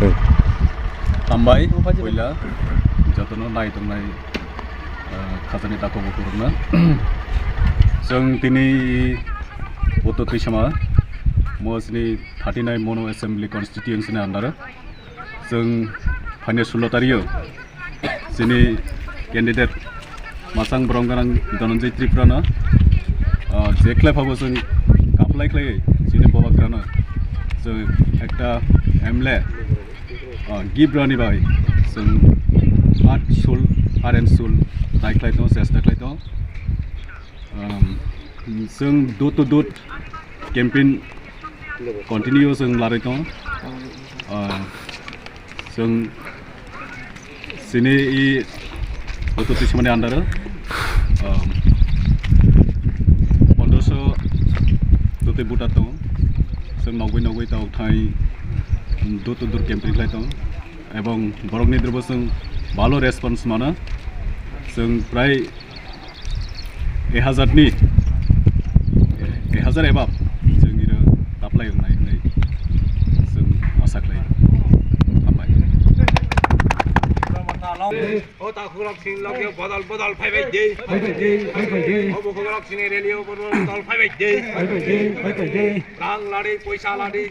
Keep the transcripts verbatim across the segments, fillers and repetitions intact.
Hambai, puila jotono nai tongnai, ah, khajani takhuk bukhuk rokno. Chwng tini Uttor Tisama, mo chini thirty nine Mono Assembly Constituency ni under o. Chwng phainai sulo tario chini candidate masang borok gwnang Dhananjay Tripura no, ah, je khlai phabo chwng kaplai khlai chini bobagrano chwng ekta M L A, ah, gibrani bai chwng at sul, R M sul nai khlai tongo, chesta khlai tongo. Um, chwng door to door campaign continue chwng larwi tongo. Ah, chwng chini i Uttor Tisama ni under o, um, pondroso dotwi voter tongo. Chwng nogwi nogwi tabuk thai door to door campaign khlai tongo. Ebong borokni drebo chwng bhalo response mano. Chwng prai ek hajar ni, ek hajar ebab chwng iro kaplai wngnai hinwi chwng asa khlai. Hambai. O takhurok sini logio bodol bodol phaibai de. Phaibai de, phaibai de. O bukhurok sini relio bodol bodol phaibai de. Phaibai de, phaibai de. Rang ladi, poisa ladi.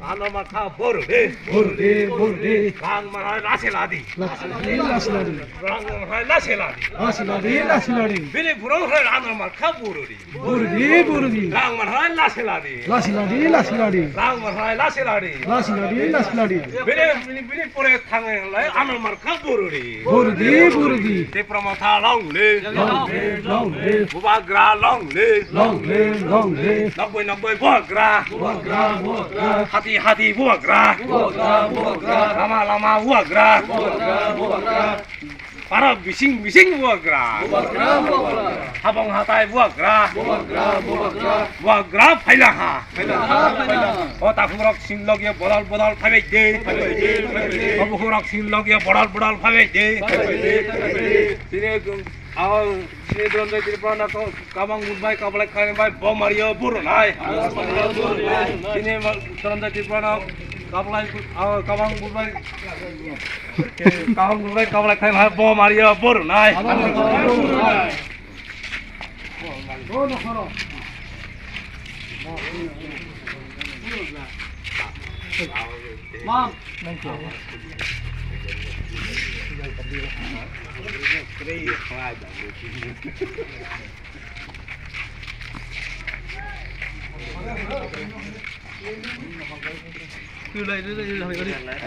Rano makha boru de. Boru de, boru de. Rang manhai lase ladi. Lase ladi, lase ladi. Rang manhai lase ladi. Lase ladi, lase ladi. Bini burung hai rano makha boru de. Boru de, boru de. Rang manhai lase ladi. Lase ladi, lase ladi. Rang manhai lase ladi. Lase ladi, lase ladi. Bini, bini, bini pore thangai lai ano markha boru de. Boru de, boru de. Tipra Motha long live. Long live, long live. Bubagra long live. Long live, long live. Nokboi nokboi bubagra. Bubagra, bubagra. Hati hati bubagra. Bubagra, bubagra. Lama lama bubagra. Bubagra, bubagra. Para bising bising bubagra. Bubagra, bubagra. Habong hatai bubagra. Bubagra, bubagra. Bubagra phaila ha. Phaila ha, phaila ha. O takhurok sini logio bodol bodol phaibai de. Phaibai de, phaibai de. O bukhurok sini logio bodol bodol phaibai de. Phaibai de, phaibai de. Sini, ah, sini Dhananjay Tripura no ko-, kabang budbai kablai khaini bai bo mario buru nai. Sini ma-, Dhananjay Tripura no kablai bu-, ah, kabang budbai, kabang budbai kablai khaini bai bo mario buru nai. Mam.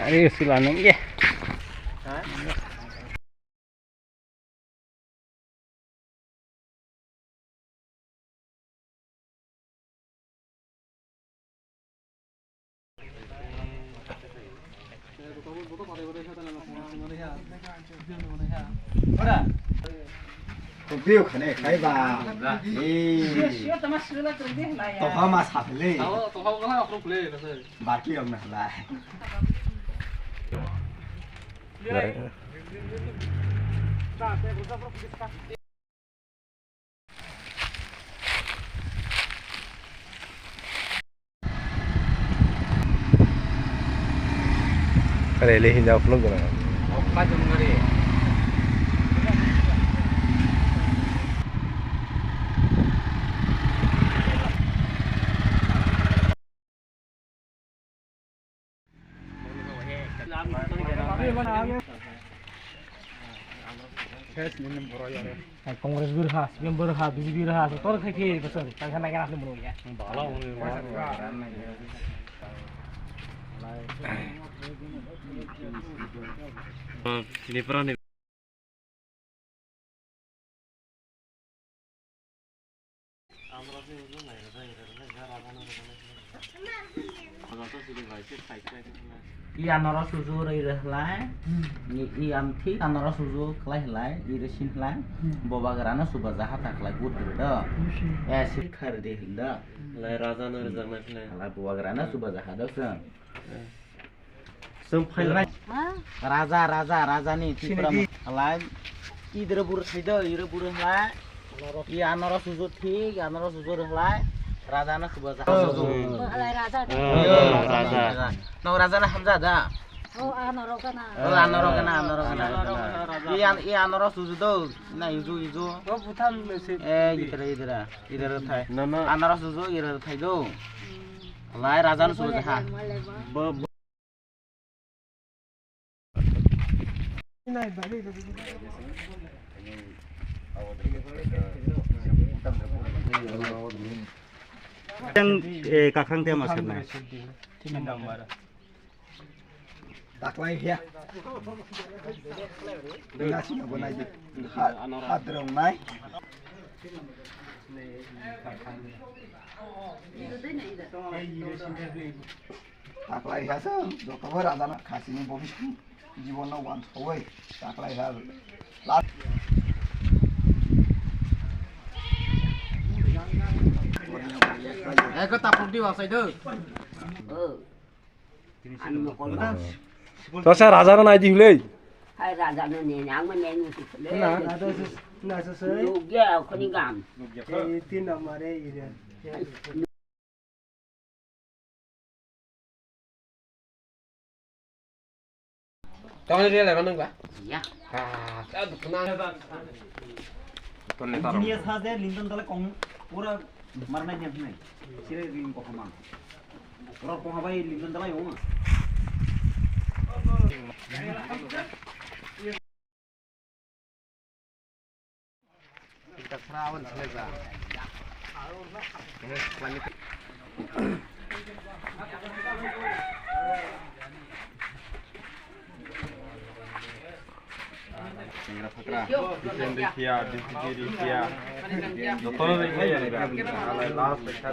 Are, sila nang ya. Tongphio khane khai ba. Ee. Tokha ma sa phele. Tokha ma sa phele. Baki rok na lai. Rele hinjak phunuk gwnang. Congress birha, C P M birha, B J P birha, tor khai khai basar, khai khai naikhe asli munu ya. Bala hone. Chini pura ni. I anoro suju rwi rwhlai, i, i am thik anoro suju khlai hlai, i rwi sin hlai, bobagrano subaja hata khlai vote rw do. Eh, si khar de hil do. Lai raja no rwjaknai khlai. Hala bobagrano subaja ha do chwng. Chwng phailai. Raja, raja, raja ni Tipra mo-, halai. Idra buru thaido, ira buru halai. I anoro suju thik, anoro suju halai. Raja na subaja. Halai raja. Raja. No raja na hamja da. Oh, anorok gana. Oh, anorok gana, anorok gana. Anorok gana. I an-, i anorok susu do. Na yuju, yuju. Oh, butham se. Eh, idara, idara. Idara thai. Na, na. Anorok susu, idara thai do. Hmm. Lai rajan susu ha. Bo, bo. Yang, eh, kakrang te masuk na. Tin number. Taklai ya. Nasi na bonai di. Ha, hadrong nai. Taklai ya so, doktor raja na khasi ni bobi. Jibon no wan soi. Taklai ya. Last. Eko tapuk di wasai do. Tosa raja no nai di hule. Hai raja no ne, ang mo ne ni. Na, na to sus, na sus. Lugya khoni gam. Eh, tin number eh, ira. Kawan dia lewat nunggu. Ya. Ah, aduh, kenal. Engineer saja lintan tala kong pura marna jam nai. Sire ring kok mang. Ora kong habai lintan tala yong. Sengra phakra, Hussein Rikhia, D C P Rikhia, jotono Rikhia ya. Last ekta.